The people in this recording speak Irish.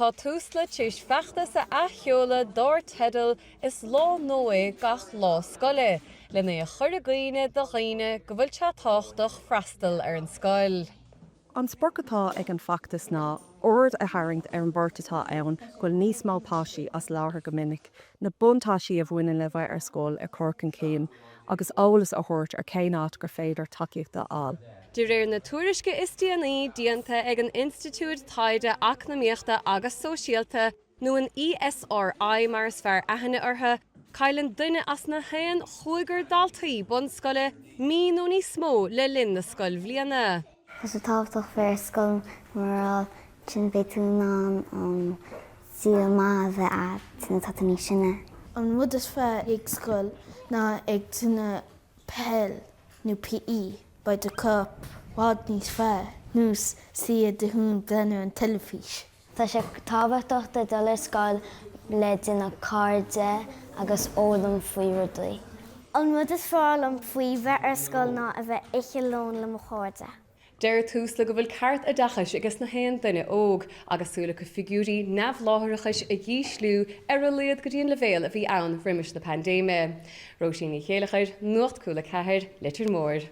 Tá Tusla tar éis feachtas a athsheoladh dár teideal 'Is Lá Nua é Gach Lá Scoile' lena é a chur i gcuimhne do dhaoine go bhfuil sé tábhachtach freastal ar an scoil. An sprioc atá ag an bhfeachtas ná aird a tharraingt ar an bhuairt atá ann go bhfuil níos mó páistí as láthair go minic, na buntáistí a bhaineann le bheith ar scoil a chur chun cinn agus eolas a thabhairt ar cén áit gur féidir tacaíocht a fháil. De réir na tuairisce is déanaí déanta ag an Institiúid Taighde Eacnamaíochta agus Sóisialta, nó an ESRI mar is fearr aithne orthu, cailleann duine as na haon chúigear daltaí bunscoile mí nó níos mó le linn na scoilbhliana. Tá sé tábhachtach bheith ar scoil mar ansin beidh tú in ann saol maith a bheith agat nuair atá tú níos sine. An rud is fearr ag scoil ná ag déanamh peil nó PE. Beidh do corp i bhfad níos fearr nó suí i do thóin breathnú an teilifís. Tá sé tábhachtach do dul ar scoil le déanamh cairde agus fhoghlaim faoi rudaí. An rud is fearr liom faoi bheith ar scoil ná a bheith ithe lón le mo chairde. Deir Tusla go bhfuil ceart oideachais ages na haon duine óg, agus súil acu figiúirí neamhláithreachais a dhísliú ar a laghad go dtí an leibhéal a bhí ann roimis na paindéime. Róisín Ní Chéileachair, Nuacht Cúla 4, Leitir Móir.